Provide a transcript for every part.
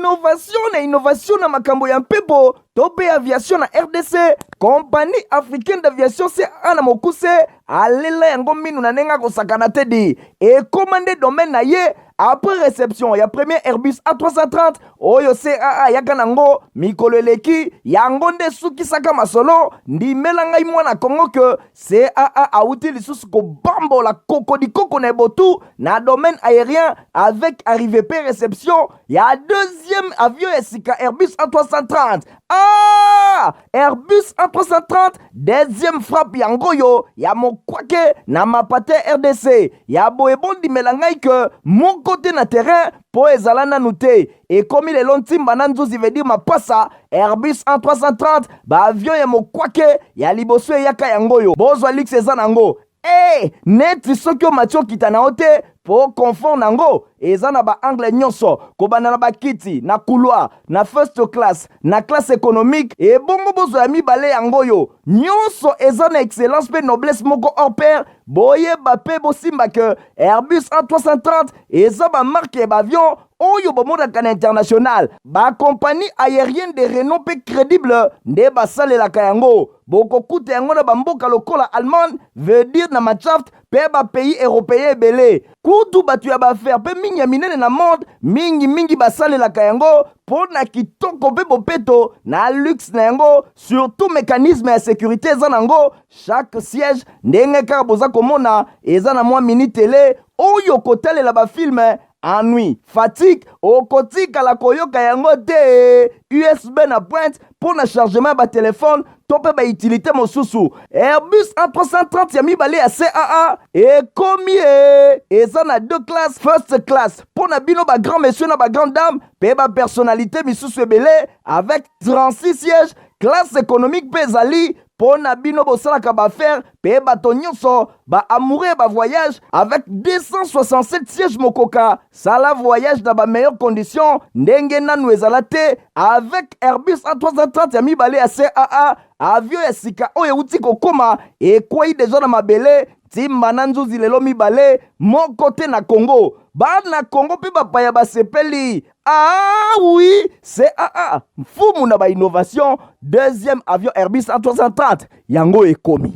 Innovation na innovation na makambo ya mpepo to mpe aviation na RDC, Compagnie africaine d'aviation CAA na mokuse alela yango minu na ndenge akosakana te di ekoma nde domaine na ye après réception ya premier Airbus A330 oyo CAA ayaka nango mikolo eleki. Yango nde esukisaka masolo. Ndimela ngai mwana Kongo ke CAA awuti lisusu kobambola kokodikoko na ebotu na domaine aérien avec arrivée pe réception ya deuxième avion ya sika Airbus A330. Ah! Airbus A330 deuxième frappe yango oyo ya mokwake na mapate RDC ya boye. Bondimela ngai ke moko te na terrain mpo ezala nanu te. Ekomi lelo ntimba na nzuzi, veut dire mapasa. Airbus A330, baavion ya mokwake ya liboso eyaka yango oyo. Bozwa luxe eza nango e neti soki omati okita na yo te mpo confort nango eza na baangle nyonso, kobanda na bakiti na couloir, na first class, na classe économique. Ebongo bozwa ya mibale yango oyo nyonso eza na excellence mpe noblesse moko hors pair. Boyeba mpe bosimba ke Airbus A330 eza bamarque ya baavion oyo bomonaka na international. Bacompagnie aérienne de renom mpe crédible nde basalelaka yango. Bokokuta yango na bamboka lokola Allemagne, veut dire na Mannschaft, mpe bapays européen ebele. Kutu bato ya baaffaires mpe mingi ya minene na monde mingimingi basalelaka yango mpo na kitoko mpe bopeto na luxe na yango. Surtout mécanisme ya sécurité eza nango. Chaque siège, ndenge kaka boza komona, eza na mwa mini télé oyo kotalela bafilm. Ennui, fatigue okotikala koyoka yango te. USB na pointe mpo na chargement ya batelefone to mpe bautilité mosusu. Airbus A330 ya mibale ya CAA ekomi e eza na deux classes: first class mpo na bino bagrand monsieur na bagrand dame mpe bapersonnalité misusu ebele avec 36 sièges. Classe économique mpe ezali mpo na bino bosalaka baaffaires mpe bato nyonso baamoureux ya bavoyage avec 267 sièges. Mokoka sala voyage na bameilleures conditions ndenge nanu ezala te avec Airbus A330 ya mibale ya CAA. Avion ya sika oyo euti kokóma, ekwei deja na mabele ntimba na nzuzi lelo mibale moko te na Congo. Bana Congo mpe bapaya basepeli. Ah oui, CAA mfumu na bainnovation. Deuxième avion Airbus A330 yango ekomi.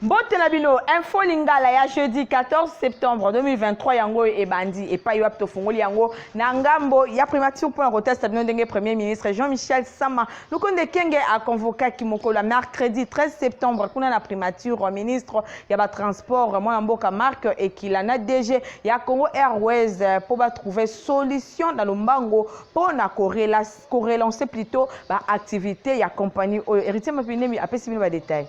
Mbote na bino. Info Lingala ya jeudi 14 septembre 2023 yango ebandi. Epai wapi tofungoli yango? Na ngambo ya primature mpona kotesta bino ndenge Premier ministre Jean-Michel Sama Lukonde Kenge aconvokaki mokolo ya mercredi 13 septembre kuna na primature ministre ya batransport, mwana mboka Marc Ekila, na DG ya Congo Airways mpo batrouve solution na lombango mpona korelancer plutôt baactivité ya compagnie oyo. Héritier Mapinemi apesi bino badetail.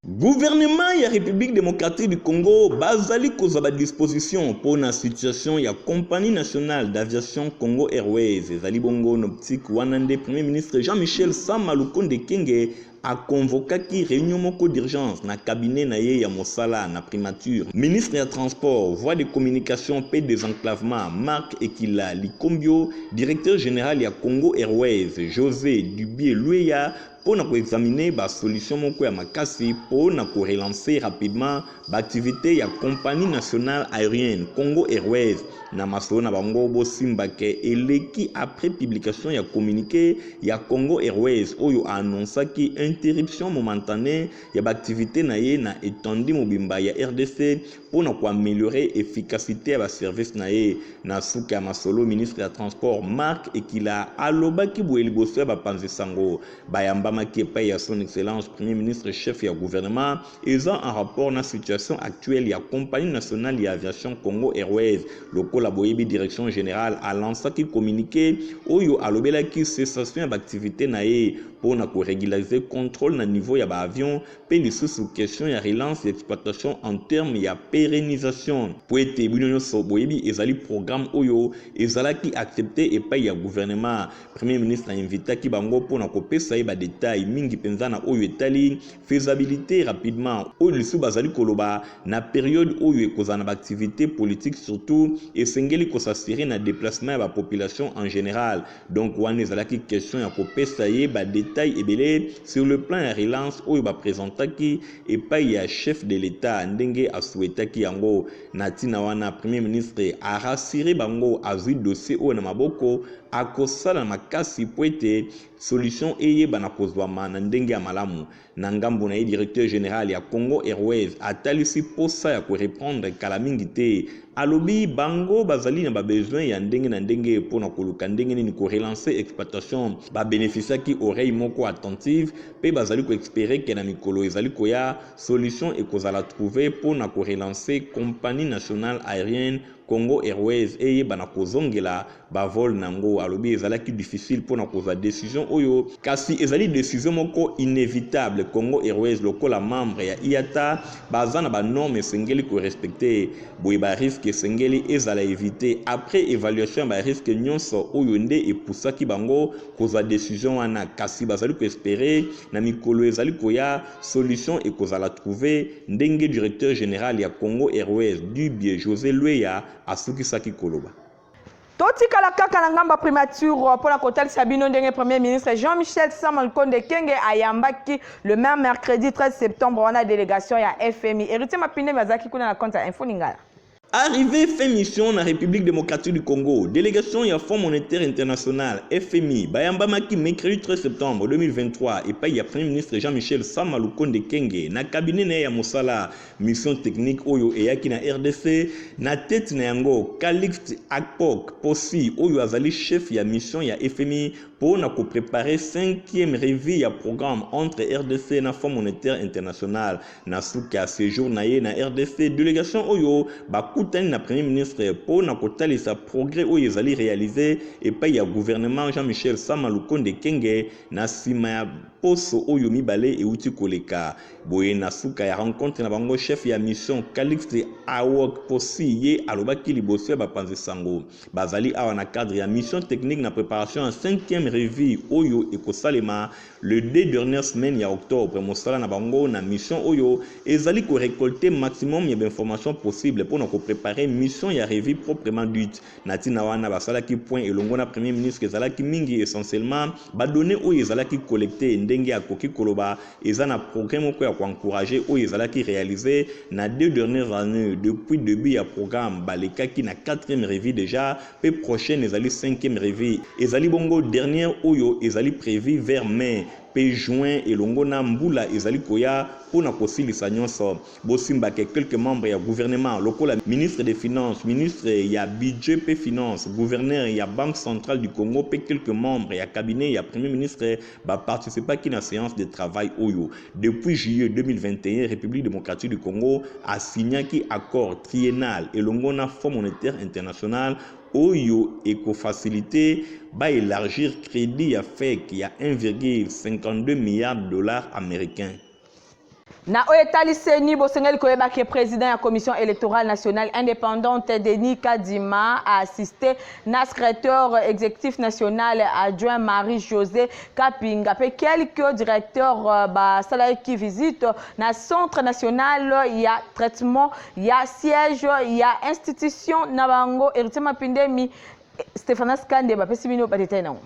Gouvernement ya République démocratique du Congo bazali kozwa badisposition mpo na situation ya Compagnie nationale d'aviation Congo Airways. Ezali bongo na optique wana nde Premier ministre Jean-Michel Sama Lukonde Kenge aconvokaki réunion moko d'urgence na cabinet na ye ya mosala na primature ministre ya Transport, voie de communication mpe désenclavement, Marc Ekila Likombio, directeur général ya Congo Airways, José Dubié Lueya, mpo na koexamine basolution moko ya makasi mpo na korelancer rapidement baactivité ya Compagnie nationale aérienne Congo Airways. Na masolo na bango, bosimbake eleki après publication ya communiqué ya Congo Airways oyo aannonsaki interruption momentanée ya baactivité na ye na étendue mobimba ya RDC mpo na koaméliorer efficacité ya baservice na ye. Na suka ya masolo, ministre ya Transport Marc Ekila alobaki boye liboso ya bapanzi sango bayambamaki epai ya Son Excellence Premier ministre, chef ya gouvernement: eza en rapport na situation actuelle ya Compagnie nationale ya aviation Congo Airways. Lokola boyebi, direction générale alansaki communiqué oyo alobelaki cessation ya baactivité na ye mpo na korégulariser contrôle na niveau ya baavion mpe lisusu question ya relance ya exploitation en terme ya pérennisation, po ete bino nyonso boyebi ezali programme oyo ezalaki accepté epai ya gouvernement. Premier ministre ainvitaki bango mpona kopesa ye badetail mingi mpenza na oyo etali faisabilité rapidement oyo lisusu bazali koloba na période oyo ekozala na baactivité politique. Surtout esengeli kos'assurer na déplacement ya bapopulation en général. Donc wana ezalaki question ya kopesa ye badetail ebele sur le plan ya relance oyo baprésentaki epai ya chef de l'État ndenge asouhaitaki yango. Na ntina wana, Premier ministre arassurer bango azwi dossier oyo na maboko. akosala na makasi mpo ete solution eyebana kozwama na ndenge ya malamu. Na ngambo na ye, directeur general ya Congo Airways atalisi posa ya ko reprendre kala mingi te. Alobi bango bazali na ba besoins ya ndenge na ndenge mpo na koluka ndenge nini ko relancer exploitation. Ba beneficiaki oreille moko attentive mpe bazali ko esperer que na mikolo ezali koya solution ekozala trouver mpo na ko relancer compagnie nationale aerienne Congo Airways eyebana kozongela ba vol na yango. Alobi ezalaki difficile mpo na kozwa decision oyo, kasi ezali decision moko inevitable. Congo Airways lokola membre ya IATA baza na ba normes esengeli ko respecter, boye ba risques esengeli ezala eviter. Après evaluation ya ba risques nionso oyo nde epusaki bango kozwa decision wana, kasi bazali ko esperer na mikolo ezali koya solution ekozala trouver, ndenge directeur general ya Congo Airways Dubie Jose Lueya asukisaki koloba. Totikala kaka na ngambo ya primature mpo na kotalisa bino ndenge Premier ministre Jean-Michel Sama Lukonde Kyenge ayambaki le même mercredi 13 septembre wana delegation ya FMI. Heritier Mapindemi azalaki kuna na compte ya Info Lingala. Arrivée fin mission na République démocratique du Congo, délégation ya Fonds monétaire international FMI bayambamaki mercredi 13 septembre 2023 epai ya Premier ministre Jean-Michel Sama Lukonde Kyenge na cabinet na ye ya mosala. Mission technique oyo eyaki na rdc na tete na yango Calixte Akpok Posi oyo azali chef ya mission ya FMI mpo na ko preparer cinquième revue ya programme entre rdc na Fonds monétaire international. Na suka ya sejour na ye na rdc, delegation oyo bakutani na Premier ministre mpo na kotalisa progrès oyo ezali realiser epai ya gouvernement Jean-Michel Sama Lukonde Kyenge na sima ya poso oyo mibale euti koleka. Boye na suka ya rencontre na bango, chef ya mission Calixte Awok Posi ye alobaki liboso ya bapanzi sango bazali awa na cadre ya mission technique na préparation ya 5e revue oyo ekosalema le 2 dernières semaines ya octobre. Mosala na bango na mission oyo ezali ko récolter maximum ya bainformation possible mpona ko préparer mission ya revue proprement dite. Na ntina wana basalaki point elongo na Premier ministre, ezalaki mingi essentiellement badonnées oyo ezalaki collecté. Ndenge akoki koloba, eza na progrès moko ya koencourager oyo ezalaki réalisé na 2 dernières années. Depuis début ya programme, balekaki na 4e revue déjà, mpe prochaine ezali 5e revue, ezali bongo dernière oyo ezali prévu vers mai mpe juin elongo na mbula ezali koya mpona kosilisa nyonso. Bosimbake quelques membres ya gouvernement lokola ministre des Finances, ministre ya Budget mpe Finance, gouverneur ya Banque centrale du Congo mpe quelques membres ya cabinet ya Premier ministre baparticipaki na séance de travail oyo. Depuis juillet 2021, République démocratique du Congo asignaki accord triennal elongo na Fonds monétaire international oyo ekofaciliter baélargir crédit ya FEC ya 1,52 milliard de dollars américains. Na oyo etali CENI, bosengeli koyeba ke président ya Commission électorale nationale indépendante Denis Kadima aassisté na secrétaire exécutif national adjoint Marie José Kapinga mpe quelques directeurs basalaki visite na Centre national ya traitement ya siège ya institution na bango. Héritier Mapindemi, Stéphanas Kande bapesi bino badétails nango.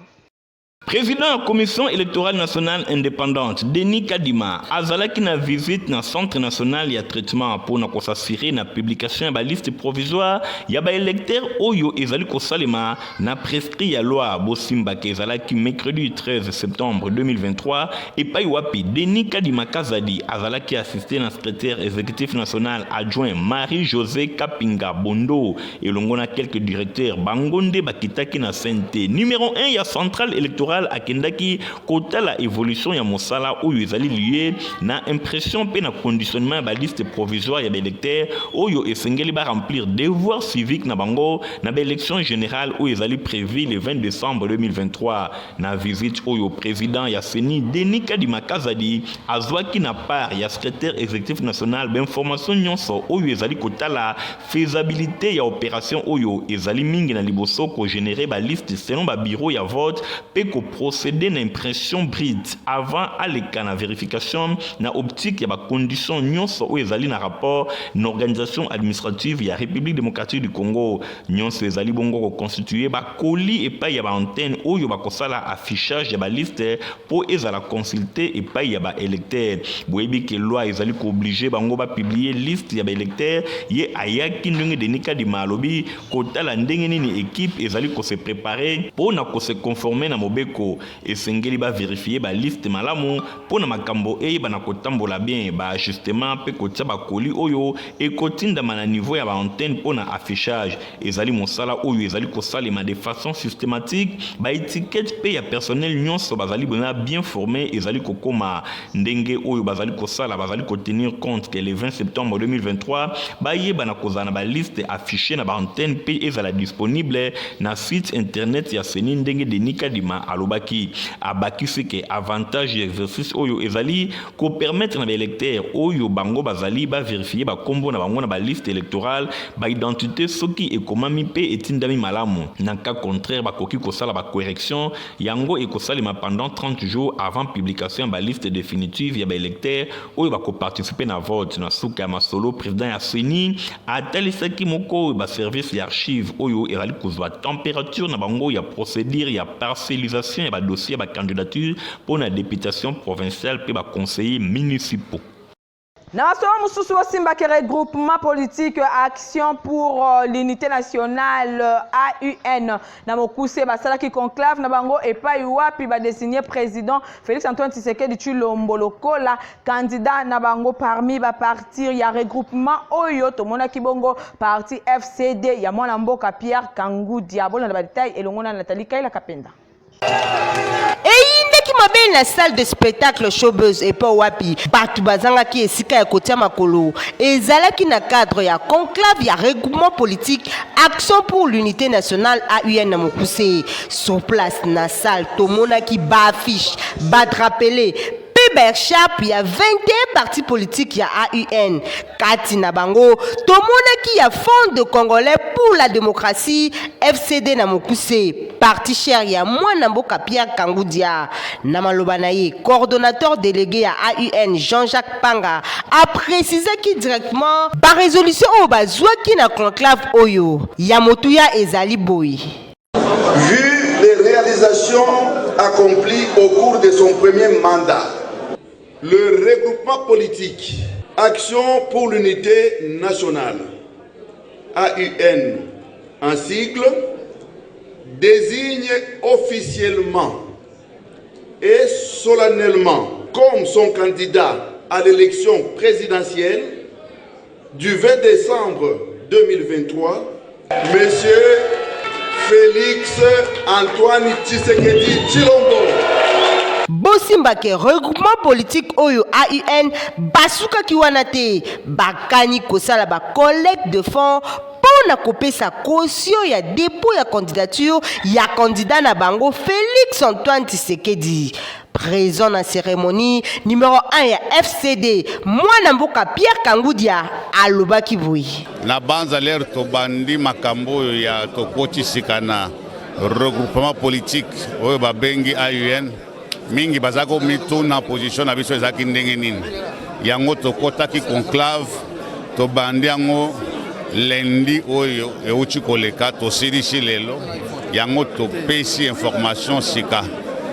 Président ya Commission électorale nationale indépendante Denis Kadima azalaki na visite na Centre national ya traitement mpona kos'assurer na publication ya baliste provisoire ya baélecteur oyo ezali kosalema na prescrit ya loi. Bosimbaka ezalaki mercredi 13 septembre 2023 epai wapi Denis Kadima Kazadi azalaki assisté na secrétaire exécutif national adjoint Marie-José Kapinga Bondo elongo na quelques directeurs. Bango nde bakitaki na CNT numéro 1 ya centrale électorale, akendaki kotala évolution ya mosala oyo ezali lié na impression mpe na conditionnement ya baliste provisoire ya baélecteur oyo esengeli baremplir devoir civique na bango na baélection générale oyo ezali prévu le 20 décembre 2023. Na visite oyo, président ya CENI Denis Kadima Kazadi azwaki na part ya secrétaire exécutif national bainformation nyonso oyo ezali kotala faisabilité ya opération oyo ezali mingi na liboso kogénérer baliste selon babureau ya vote mpe. eproceder na impression brute avant aleka na verification na optique ya ba conditions nyonso oyo ezali na rapport na organisation administrative ya Republique democratique du Congo. Nyonso ezali bongo ko constituer ba colis epai ya ba antennes oyo bakosala affichage ya ba listes mpo ezala consulter epai ya ba electeurs. Boyebi ke loi ezali ko obliger bango ba publier liste ya ba electeurs. Ye ayaki ndenge Denis Kadima alobi kotala ndenge nini equipe ezali ko se preparer mpo na ko se conformer na mobeko. Esengeli ba verifier ba listes malamu mpo na makambo eyebana kotambola bien, ba ajustements mpe kotia ba colis oyo ekotindama na niveau ya ba antennes mpo na affichage. Ezali mosala oyo ezali kosalema de façon systematique, ba etiquettes mpe ya personnel nionso bazali bena bien former ezali kokoma. Ndenge oyo bazali kosala, bazali ko tenir compte que le 20 septembre 2023 bayebana kozala na ba listes affichees na ba antennes mpe ezala disponible na site internet ya ceni ndenge Denis Kadima alobaki. Abakisi que avantage ya exercice oyo ezali ko permettre na ba electeurs oyo bango bazali ba verifier ba kombo na bango na ba listes electorales, ba identites soki ekomami mpe etindami malamu. Na cas contraire bakoki kosala ba corrections, yango ekosalema pendant 30 jours avant publication ya ba listes definitives ya ba electeurs oyo bako participer na vote. Na suka ya masolo, president ya ceni atalisaki moko oyo ba services ya archives oyo ezali kozwa temperature na bango ya procedure ya parcellisation ya ba dossiers ya ba candidatures mpo na deputation provinciale mpe ba conseillers municipaux. Na masolo mosusu, bosimbaki regroupement politique Action pour euh, l'unité nationale AUN na mokuse basalaki conclave na bango epai wapi badesigne président Félix Antoine Tshisekedi Tshilombo lokola candidat na bango parmi bapartir ya regroupement oyo tomonaki bongo parti FCD ya mwana mboka Pierre Kangudia. Bolanda ba detail elongo na Nathalie Kaila Kapenda. Eyindaki mabe na salle de spectacle Showbuzz epai wapi bato bazangaki esika ya kotia makolo. Ezalaki na cadre ya conclave ya regroupement politique Action pour l'unité nationale AUN na mokuse. Sur place na salle tomonaki ba affiches, ba drapele mpe ba echarpe ya 21 partis politiques ya AUN. Kati na bango tomonaki ya Front de Congolais pour la démocratie FCD na mokuse, parti cher ya mwana mboka Pierre Kangudia. Na maloba na ye, coordonnateur délégué ya AUN Jean-Jacques Panga a precisaki directement ba resolution oyo bazwaki na conclave oyo ya motuya ezali boye. Vu les réalisations accomplies au cours de son premier mandat, le regroupement politique Action pour l'unité nationale, AUN en sigle, désigne officiellement et solennellement comme son candidat à l'élection présidentielle du 20 décembre 2023, Monsieur Félix Antoine Tshisekedi Tshilombo. Bosimba ke regroupement politique oyo AUN basukaki wana te, bakani kosala ba collecte de fonds mpo na kopesa caution ya depot ya candidature ya candidat na bango Felix Antoine Tshisekedi. Présent na cérémonie numéro 1 ya FCD, mwana mboka Pierre Kangudia alobaki boye. Na banza lere tobandi makambo oyo ya tokoti sika na regroupement politique oyo babengi AUN, mingi baza komituna position na biso ezalaki ndenge nini. Yango tokotaki conclave, tobandi yango lundi oyo euti koleka, tosilisi lelo. Yango topesi information sika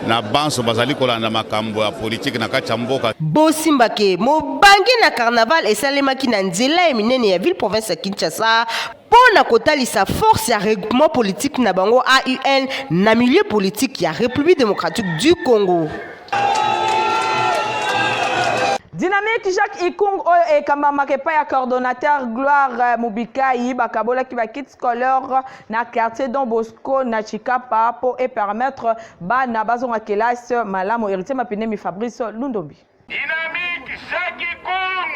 na banso bazali kolanda makambo ya politiki na kati ya mboka. Bosimba ke mobange na carnaval esalemaki na nzela ya minene ya ville province ya Kinshasa mpo na kotalisa force ya regroupement politique na bango AUN na milieu politique ya Republique democratique du Congo. Dynamique Jacques Ikung oyo ekambamaka epai ya coordonnateur Gloire Mubikai bakabolaki ba kits scolaire na quartier Don Bosco na Tshikapa mpo e permettre bana bazonga kelasi malamu. Héritier Mapinemi, Fabrice Lundombi. Dynamique Jacques Ikung,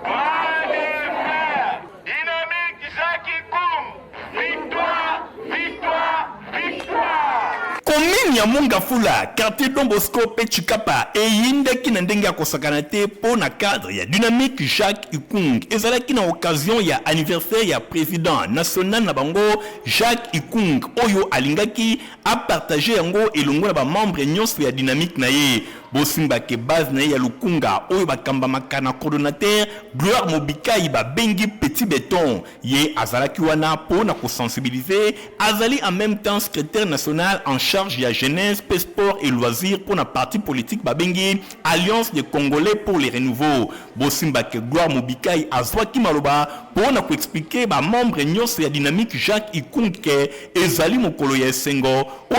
bras de fer. Dynamique Jacques Ikung, victoire, victoire, victoire. Commune Commune ya Mont-Ngafula, quartier Don Bosco mpe Tshikapa eyindaki na ndenge ya kosakana te mpo na cadre ya Dynamique Jacques Ikung. Ezalaki na occasion ya anniversaire ya president national na bango Jacques Ikung oyo alingaki a partager yango elongo na ba membres nionso ya Dynamique na ye. Bosimba ke base na ye ya Lukunga oyo bakambamaka na coordonnateur Gloire Mobikayi babengi Petit Beton. Ye azalaki wana po na ko sensibiliser, azali en meme temps secretaire national en charge ya jeunesse pe sport et loisirs po na parti politique babengi Alliance des Congolais pour le renouveau. Bosimba ke Gloire Mobikayi azwaki maloba po na ko expliquer ba membres nionso ya Dynamique Jacques Ikung ke ezali mokolo ya esengo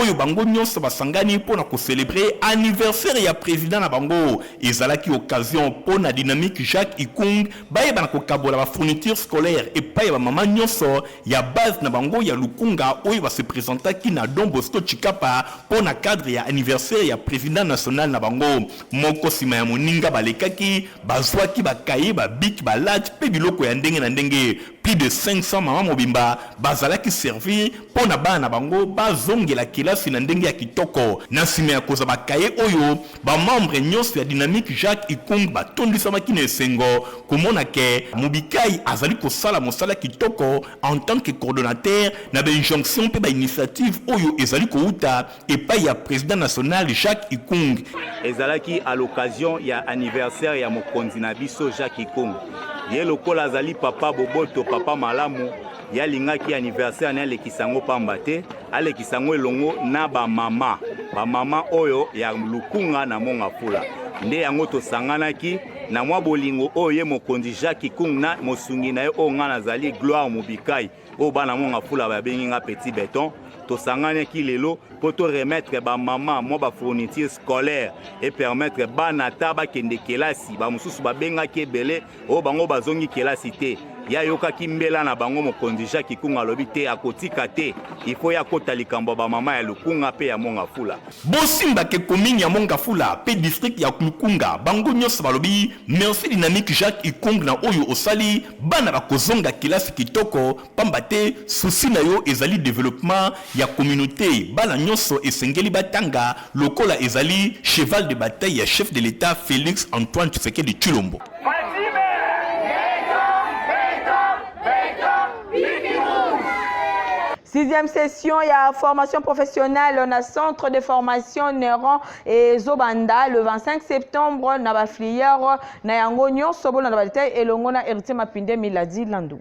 oyo bango nionso basangani po na ko celebrer anniversaire ya president na bango. Ezalaki occasion po na Dynamique Jacques Ikung Bayeba na kokabola ba fournitures scolaires epai ya ba mama nionso ya base na bango ya Lukunga oyo ba se presentaki na Don Bosco Tshikapa mpo na cadre ya anniversaire ya president national na bango. Moko sima ya moninga balekaki, bazuaki ba cahiers, ba bics, ba lattes mpe biloko ya ndenge na ndenge. Plus de 500 mama mobimba bazalaki servir mpo na bana na bango bazongela kelasi na ndenge ya kitoko. Na sima ya kozwa ba cahiers oyo, Ba membres nionso ya Dynamique Jacques Ikung batondisamaki na esengo komona que Mobikayi azali kosala mosala kitoko en tant que coordonnateur na ba injonctions mpe ba initiatives oyo ezali kowuta epayi ya President national Jacques Ikung. Ezalaki à l'occasion ya anniversaire ya mokonzi na biso Jacques Ikung. Ye lokola azali papa boboto, papa malamu, Ye alingaki anniversaire na ye alekisa yango pamba te, alekisa yango elongo na ba mama, ba mama oyo ya Lukunga na Mont-Ngafula. Nde yango tosanganaki na mwa bolingo oyo ye mokonzi Jacques Kung na mosungi na ye oyo nga nazali Gloire Mobikai, oyo bana Mont-Ngafula babengi nga Petit Beton. Tosanganaki lelo mpo to remettre ba mama mwa ba fourniture scolaire et permettre bana ata bakende kelasi. Ba mosusu babengaki ebele oyo bango bazongi kelasi te. Ye ayokaki mbela na bango. Mokonzi Jacques Ikunga alobi te akotika te, il faut ye akota likambo ya ba mama ya Lukunga pe ya Mont-Ngafula. Bosimba ke commune ya Mont-Ngafula pe district ya Lukunga bango nionso balobi merci Dynamique Jacques Ikung na oyo osali, bana bakozonga kelasi kitoko pamba te souci na yo ezali developpement ya communaute, bana nionso esengeli batanga lokola ezali cheval de bataille ya chef de l'Etat Felix Antoine Tshisekedi Tshilombo. Sixième session ya formation professionnelle na centre de formation Neuron ezobanda le 25 septembre na ba filière na yango nyonso. Bolanda ba détail elongo na Héritier Mapinde Miladi Landu.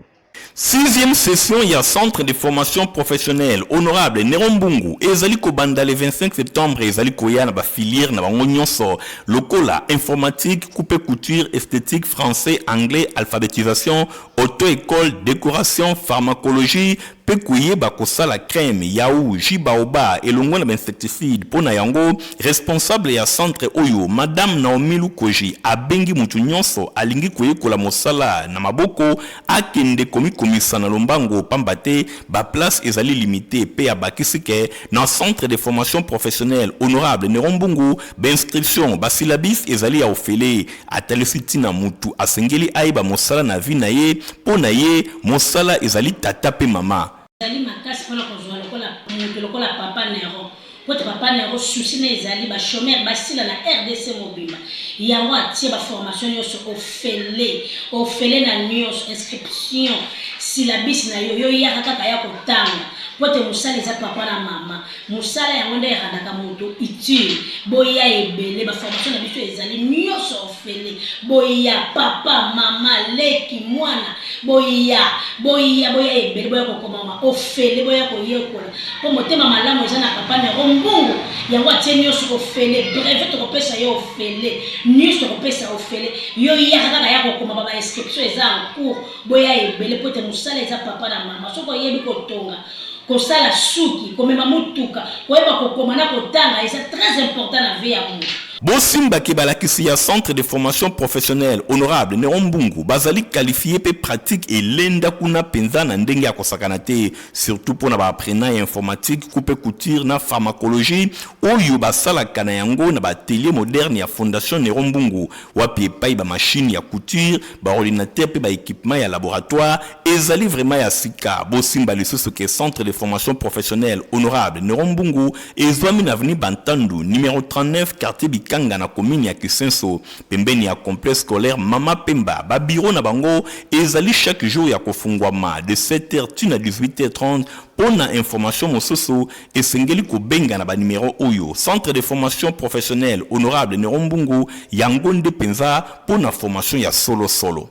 Sixième session ya centre de formation professionnelle honorable Neron Mbungu ezali kobanda le 25 septembre, ezali koya na ba filières na bango nyonso lokola informatique, coupe couture, esthétique, français, anglais, alphabetisation, auto-école, décoration, pharmacologie mpe koyeba kosala crème, yaourt, jus baoba elongo na ba insecticides. Mpo na yango, responsable ya centre oyo, Madame Naomi Lukoji, abengi moto nyonso alingi koyekola mosala na maboko akende komikomisa na lombango pamba te ba places ezali limite pe abakisi ke na centre de formation professionnelle honorable Neron Mbungu ba inscriptions, ba syllabus ezali ya ofele. Atalisi tina mutu asengeli ayeba mosala na vie na ye, po na ye mosala ezali tata pe mama. Ezali makasi pona kozua lokola mutu lokola papa Neron po ete papa Neron souci naye ezali ba chomeurs basila na rdc mobimba yango atie ba formation nioso ofele ofele na nioso inscription syllabus na yo yo yaka kaka ya kotanga po ete musala eza papa na mama musala yango nde erandaka mutu utile boya ebele ba formation na biso ezali nioso ofele boya papa mama leki muana Boya, boya, boya ebele, boya kokomama ofele, boya koyekola po motema malamu eza na papa Nero Mbungu, yango atie nioso ofele, brevet tokopesa yo ofele, nioso tokopesa ofele, yo yaka kaka ya kokomama, ba inscription eza en cours, boya ebele po ete mosala eza papa na mama, soki oyebi kotonga, kosala suki, komema mutuka, koyeba kokoma na kotanga eza très important na vie ya mutu. Bosimba ke balakisi ya Centre de formation professionnelle Honorable Neron Mbungu bazali qualifie mpe pratique elenda kuna mpenza na ndenge ya kosakana te, surtout mpo na ba apprenants ya informatique, coupe couture na pharmacologie oyo basalaka na yango na ba ateliers modernes ya Fondation Neron Mbungu, wapi epai ba machines ya couture, ba ordinateurs mpe ba equipements ya laboratoire ezali vraiment ya sika. Bosimba lisusu ke Centre de formation professionnelle Honorable Neron Mbungu ezwami na avenue Bantandu, numero 39, quartier Bikanga na commune ya Kisenso, pembeni ya complexe scolaire Mama Pemba. Ba bureaux na bango ezali chaque jour ya kofungwama de 7h ti na 18h30. Mpo na information mosusu, esengeli kobenga na ba numero oyo, Centre de formation professionnelle Honorable Neron Mbungu, yango nde penza mpo na formation ya solo solo.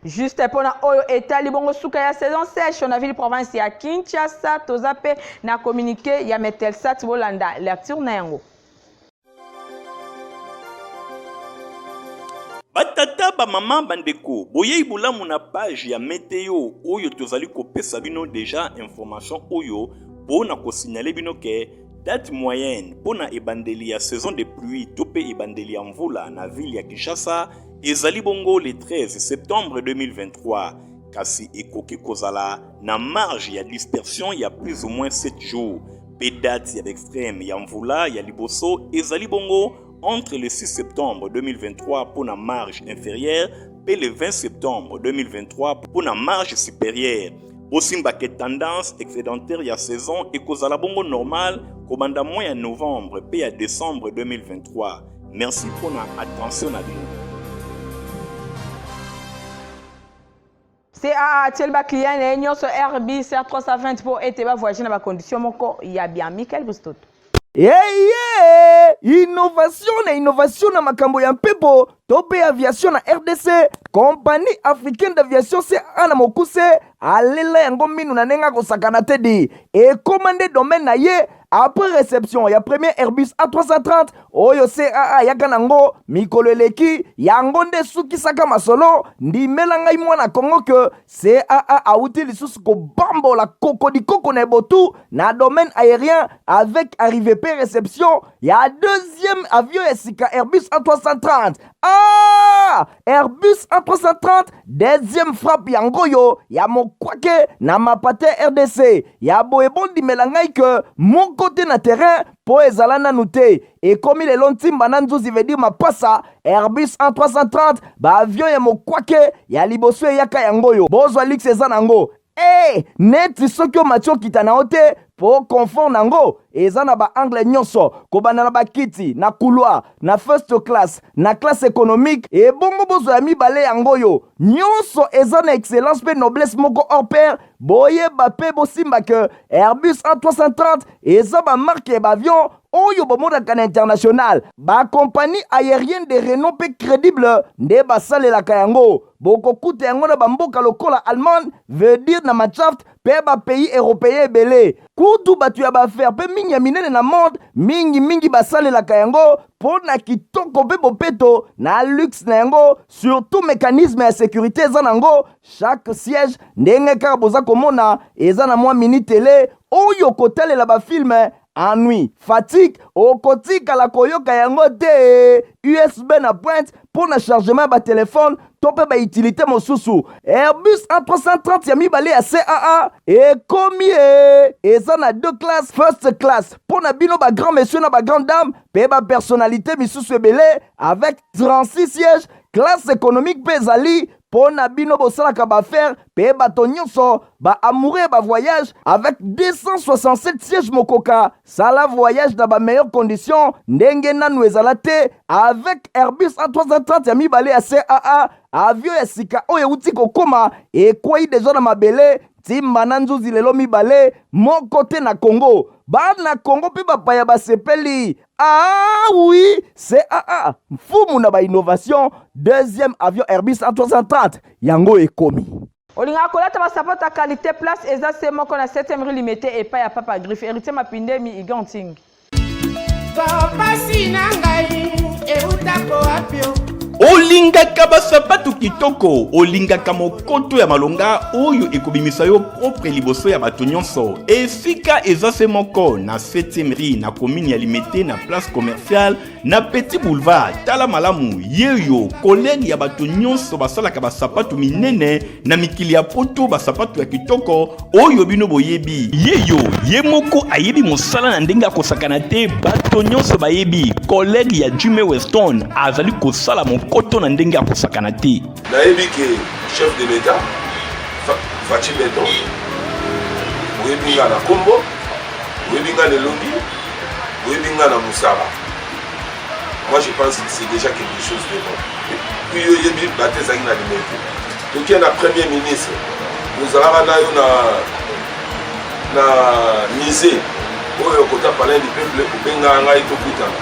Juste pona oyo etali bongo suka ya saison sèche na ville province ya Kinshasa, toza pe na communiqué ya Metelsat, bolanda lecture na yango. Ba tata, ba mama, ba ndeko, boyei bolamu na page ya meteo oyo tozali kopesa bino deja information oyo po na ko signaler bino ke date moyenne po na ebandeli ya saison de pluie to pe ebandeli ya mvula na ville ya Kinshasa ezali bongo le 13 septembre 2023, kasi ekoki kozala na marge ya dispersion ya plus ou moins 7 jours. Pe date ya extreme ya mvula ya liboso ezali bongo entre le 6 septembre 2023 mpo na marge inférieure pe le 20 septembre 2023 mpo na marge supérieure. Bosimba ke tendance excédentaire ya saison ekozala bongo normal kobanda mois ya novembre pe ya décembre 2023. Merci mpo na attention na bino. CAA atieli ba client na ye nyonso Airbus A320 mpo ete ba voyager na ba conditions moko ya bien. Michael Bustoto. Eye! Innovation na innovation na makambo ya mpepo to mpe aviation na rdc, Compagnie africaine d'aviation CAA na mokuse alela yango minu na ndenge akosakana te di ekoma nde domaine na ye après reception ya premier Airbus A330 oyo CAA ayaka nango mikolo eleki, yango nde esukisaka masolo. Ndimela ngai mwana Congo que CAA awuti lisusu kobambola kokodikoko na ebotu na domaine aérien avec arrivée pe reception ya deuxième avion ya sika Airbus A330. Ah! Airbus A330 deuxième frappe yango oyo ya mokwake na mapate RDC ya boye. Bondimela ngai que moko te na terrain po ezala nanu te ekomi lelo ntimba na nzuzi veut dire mapasa. Airbus A330 ba avion ya mokwake ya liboso eyaka yango oyo, bozwa luxe eza nango e neti soki omati okita na yo te po confort nango eza na ba angle nyonso, kobanda na bakiti na couloir na first class na classe économique. Ebongo bozwa ya mibale yango oyo nyonso eza na excellence pe noblesse moko hors pair. Boyeba pe bosimba que Airbus A330 eza ba marque ya ba avion oyo bomonaka na international. Ba compagnie aérienne de renom pe crédible nde basalelaka yango. Bokokuta yango na ba mboka lokola Allemagne, veut dire na Mannschaft pe ba pays européen ebele. Kutu bato ya ba affaires pe mingi ya minene na monde mingi mingi basalelaka yango po na kitoko pe bopeto na luxe na yango, surtout mécanisme ya sécurité eza nango. Chaque siège ndenge kaka boza komona eza na mwa mini tele oyo kotalela ba film ennui fatigue okotikala koyoka yango te. USB na pointe mpo na chargement ya ba telefone to mpe ba utilité mosusu. Airbus A330 ya mibale ya CAA ekomi e eza na deux classes, first class mpo na bino ba grand monsieur na ba grande dame mpe ba personnalité misusu ebele avec 36 sièges. Classe économique mpe ezali mpo na bino bosalaka ba affaire mpe bato nyonso ba amoureux ya ba voyage avec 267 sièges. Mokoka sala voyage na ba meilleures conditions ndenge nanu ezala te avec Airbus A330 ya mibale ya CAA, avion ya sika oyo euti kokoma ekwei deja na mabele ntimba na nzuzi lelo mibale moko te na Congo. Bana Congo mpe bapaya basepeli. Ah oui, CAA, mfumu na ba innovation, deuxième avion Airbus A330 yango ekomi. Olingaka kolata ba sapato ya qualité, place eza se moko na 7e rue Limete epai ya Papa Griffe. Héritier Mapindemi, Iganting. Pasi na ngai eutako wapi o? Olingaka basapatu kitoko, olingaka mokoto ya malonga oyo ekobimisa yo propre liboso ya bato nyonso. Esika eza se moko na 7e rue na commune ya Limete na place commerciale na Petit Boulevard. Tala malamu, yeyo collègue ya bato nyonso basalaka basapatu minene na mikili ya poto, basapatu ya kitoko oyo bino boyebi. Yeyo ye moko ayebi mosala na ndenge akosakana te, bato nyonso bayebi. Collègue ya Jimmy Weston azali kosala mokoto na ndenge akosakana te. Nayebi ke chef de l'Etat Fatshi Beton, oyebi nga na kombo, oyebi nga na elongi, oyebi nga na mosala. Moi je pense que c'est déjà quelque chose de bon. Puis yo oyebi bato ezalaki na Limete. Toke na premier ministre, ozalaka na yo na na musée oyo kota palais du peuple, obengaka ngai tokutana,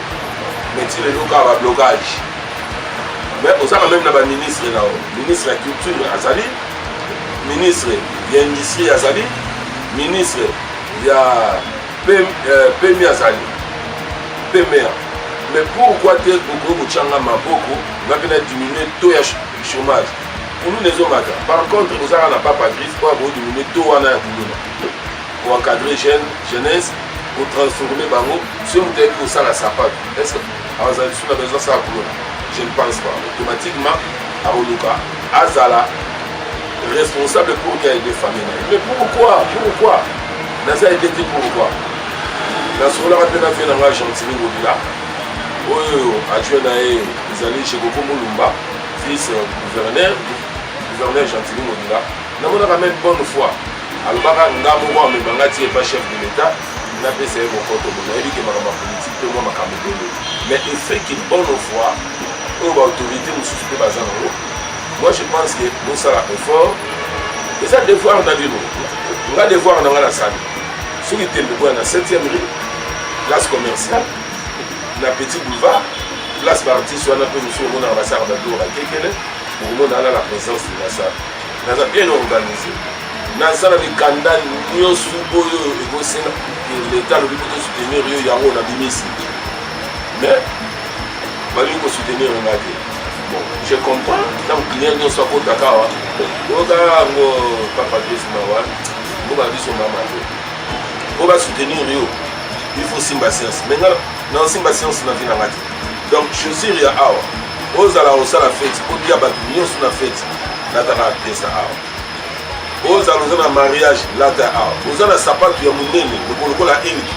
mais ti lelo kaka ba blocage. Mais oza quand même na ba ministre na yo, ministre ya culture azali, ministre ya industrie azali, ministre ya PMI azali, PMA. Mais pourquoi te bokoki kotya nga maboko nga mpe na diminue taux ya chômage? Kuluna ezomata. Par contre ozalaka na papa griffe oyo akoki diminue taux wana ya kuluna, koencadre jeune jeunesse, kotransforme bango. Soki moto ayebi kosala sapato, est ce que azala lisusu na besoin asala kuluna? Je ne pense pas. Automatiquement akoluka azala responsable pour qu'il aide famille na ye. Mais pourquoi, pourquoi naza aide te? Pourquoi? Nasololaka mpe na vie na ngai Gentili Ngobila, oyo adjoint na ye ezali Jekoko Mulumba, vice gouverneur, gouverneur Gentili Ngobila. Namonaka même bonne foi, alobaka nga moko amema nga ti epa chef de l'État, napesa ye mokoto. Bo nayebi ke makambo ya politike mpe mwa makambo ebele, mais effet ke bonne foi oyo baautorité mosusu mpe baza nango, moi je pense que bosala effort, eza devoir na bino. Nga devoir na nga nasali. Soki tembe, boya na 7e rue, place commerciale, na Petit Boulevard, place baartiste wana mpe mosusu omonaka basalaka babiloko bakekele, bokomona wana la présence de la salle. Naza bien organisé, naza na mikanda nyonso oyo ekosenga leta alobi mpo tosoutenir yo, yango nabimisi. Mais balingi kosoutenir nga te. Bon, je comprends. Ntango client nyonso akotaka awa, oyoka yango, papa Chris mawa, mboka na biso mama te. Mpo basoutenir yo, il faut simba science. Mais nga naosimba science na vie na nga te. Donc chaussure ya awa, ozala osala fete, olia bato nyonso na fete, lataka pièce awa. Ozala oza na mariage, lata awa. Oza na sapatu ya monene lokola eliki,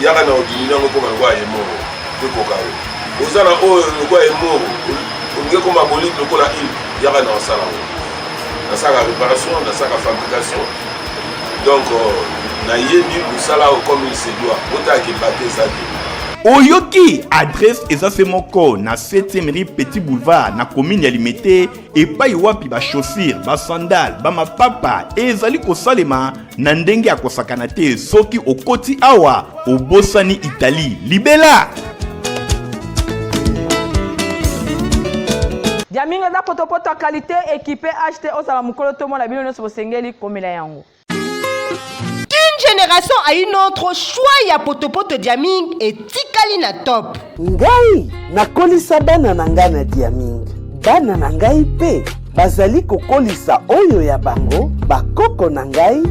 yaka na odimini yango ekoma lokola emoro, ekoka yo. Oza na oyo lokola emoro, olingi ekoma bolite lokola ile, yaka na osala yango. Nasalaka réparation, nasalaka fabrication. Donc nayebi mosala oyo comme il se doit. Otalaka ebate eza te. Oyoki adresse eza se moko na 7e rue Petit Boulevard na commune ya Limete, epai wapi ba chaussures, ba sandales, ba mapapa ezali kosalema na ndenge ya kosakana te. Soki okoti awa, obosani Italie libela. Diaminga eza potopoto ya qualité équipé HT, ozala mokolo to mwana, bino nyonso bosengeli komela yango. D'une génération à une autre, choix ya potopoto Diaming etikali na top. Ngai nakolisa bana na ngai na Diaming, bana na ngai mpe bazali kokolisa oyo ya bango bakoko na ngai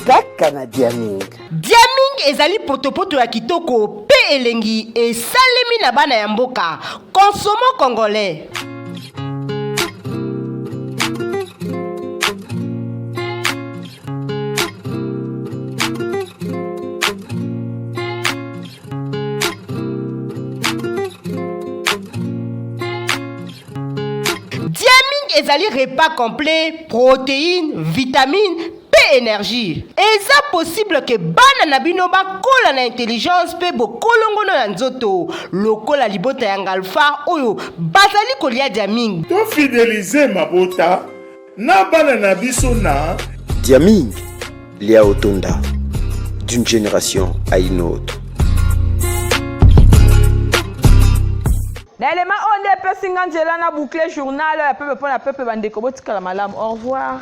kaka na Diaming. Diaming ezali potopoto ya kitoko mpe elengi, esalemi na bana ya mboka. Consommons congolais. Diaming ezali repas complet, protéines, vitamines mpe énergie. Eza possible ke bana na bino bakola na intelligence mpe bokolongono ya nzoto lokola libota ya Ngalfar oyo bazali kolia Diaming. Tofidelize mabota na bana na biso na Diaming, lia otonda, d'une génération à une autre. Na elema oyo nde epesi nga nzela na boucle journal ya pepe mpo na pepe. Bandeko, botikala malamu, au revoir.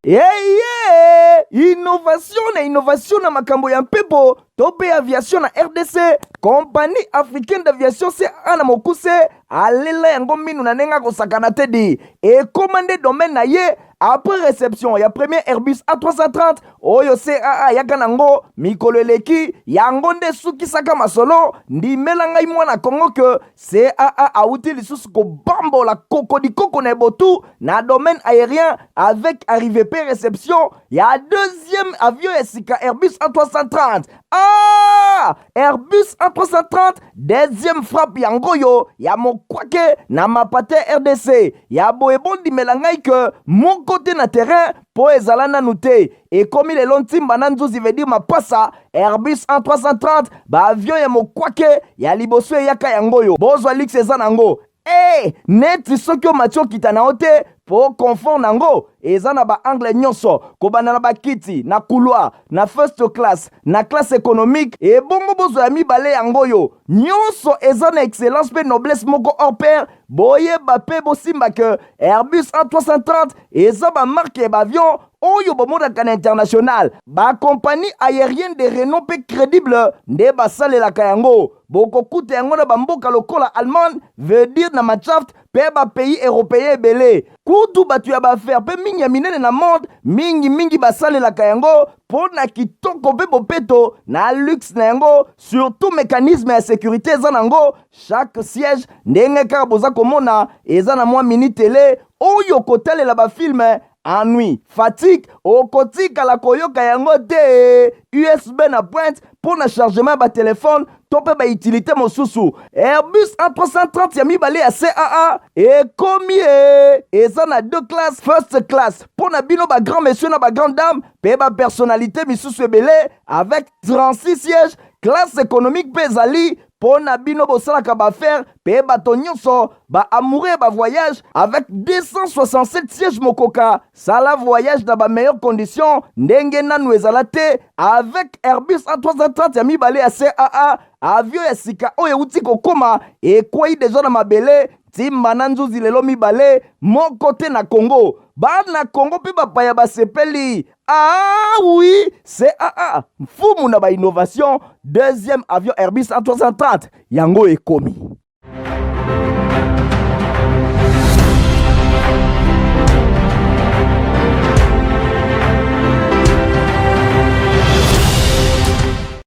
Eye innovation na innovation na makambo ya mpepo to mpe aviation na RDC, Compagnie africaine d'aviation CA na mokuse. alela yango minu na ndenge akosakana te di ekoma nde domaine na ye après réception ya premier Airbus A330 oyo CAA ayaka nango mikolo eleki. Yango nde esukisaka masolo. Ndimela ngai mwana Kongo ke CAA awuti lisusu kobambola kokodikoko na ebotu na domaine aérien avec arrivée pe réception ya deuxième avion ya sika Airbus A330. Ah! Airbus A330 deuxième frappe yango oyo ya mokwake na mapate RDC ya boye. Bondimela ngai ke moko te na terrain mpo ezala nanu te. Ekomi lelo ntimba na nzuzi, veut dire mapasa. Airbus A330, baavion ya mokwake ya liboso eyaka yango oyo. Bozwa luxe eza nango e neti soki omati okita na yo te, mpo confort nango eza na baangle nyonso, kobanda na bakiti na couloir, na first class, na classe économique. Ebongo bozwa ya mibale yango oyo, nyonso eza na excellence mpe noblesse moko hors pair. Boyeba mpe bosimba ke Airbus A330 eza bamarque ya baavion oyo bomonaka na international. Bacompagnie aérienne de renom mpe crédible nde basalelaka yango. Bokokuta yango na bamboka lokola Allemagne, veut dire na Mannschaft, mpe bapays européen ebele. Kutu bato ya baaffaires mpe mingi ya minene na monde mingimingi basalelaka yango mpo na kitoko mpe bopeto na luxe na yango. Surtout mécanisme ya sécurité eza nango. Chaque siège, ndenge kaka boza komona, eza na mwa mini télé oyo kotalela bafilm. Ennui, fatigue, okotikala koyoka yango te. USB na pointe mpo na chargement ya batelefone to mpe bautilité mosusu. Airbus A330 ya mibale ya CAA ekomi e eza na deux classes: first class mpo na bino bagrand monsieur na bagrand dame mpe bapersonnalité misusu ebele avec 36 sièges. Classe économique mpe ezali mpo na bino bosalaka baaffaires mpe bato nyonso baamoureux ya bavoyage avec 267 sièges. Mokoka sala voyage na bameilleures conditions ndenge nanu ezala te avec Airbus A330 ya mibale ya CAA. Avion ya sika oyo euti kokóma, ekwei deja na mabele ntimba na nzuzi lelo mibale, moko te na Kongo. Bana Kongo mpe bapaya basepeli. Ah oui, CAA mfumu na bainnovation. Deuxième avion Airbus A330 yango ekomi.